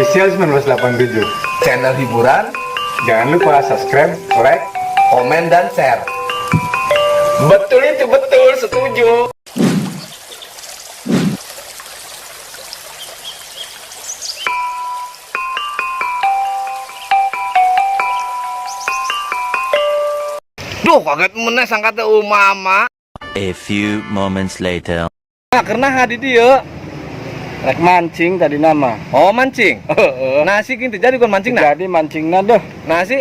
Official 1987. Channel hiburan. Jangan lupa subscribe, like, komen, dan share. Betul itu, betul, setuju. Duh, kaget meneh sangka teh umama. A few moments later. Nah, karena di dieu. Rek mancing tadi nama. Oh, mancing. Heeh. Nasi kini jadi kon mancing nah. Jadi mancingna deh. Nasi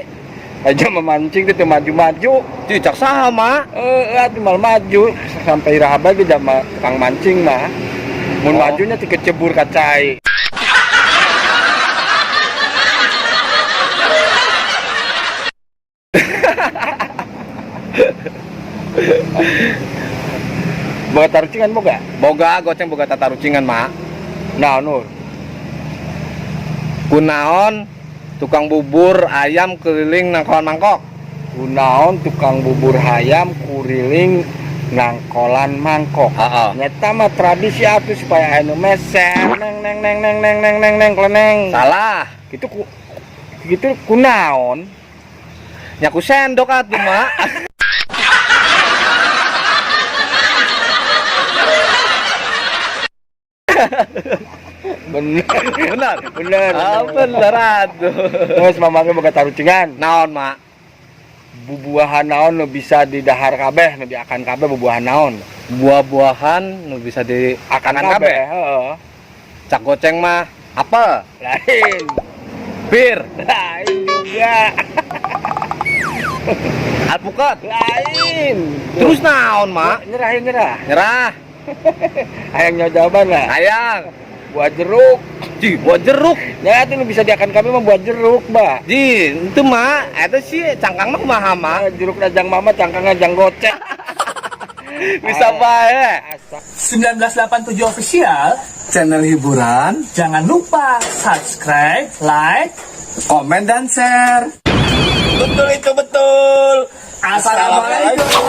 Aja memancing itu maju-maju. cicak sama. Eh, atuh mal maju sampai iraha ge jama tukang mancing mah. Mun Oh. majunya ti kecebur ka cai. Boga tarucingan boga? Boga goceng boga tatarucingan, Mak. Nah, Nur. Kunaon tukang bubur ayam keliling nangkolan mangkok. Kunaon tukang bubur hayam kuriling nangkolan mangkok. Heeh. Nyeta mah tradisi atuh supaya anu meser neng neng neng neng neng neng neng neng kleneng. Salah. Gitu ku gitu kunaon? Nyaku sendok atuh, Mak. Bener. Benar. Bener. Ah, bener atuh. Terus mamangnya boga tarucingan. Naon, Mak? Bubuahan naon nu bisa didahar kabeh, nu diakan kabeh bubuahan naon? Buah-buahan nu bisa di Akan akan kabeh. Heeh. Cak goceng mah apel, Lain. bir, Lain juga. alpukat. Lain. Terus naon, Mak? Nyerah ya, nyerah. Nyerah. Hayang nyawa jawaban lah. Hayang. Buah jeruk. Ji, buah jeruk. Ya itu nu bisa diakan kabeh mah buah jeruk, Mbak. Ji, itu mak, itu sih cangkang mah kumaha mak. Ah, jeruk jang mama cangkangnya jang gocek. Bisa bae. Asak. 1987 Official, Channel hiburan, jangan lupa subscribe, like, komen, dan share. Betul itu, betul. Assalamualaikum.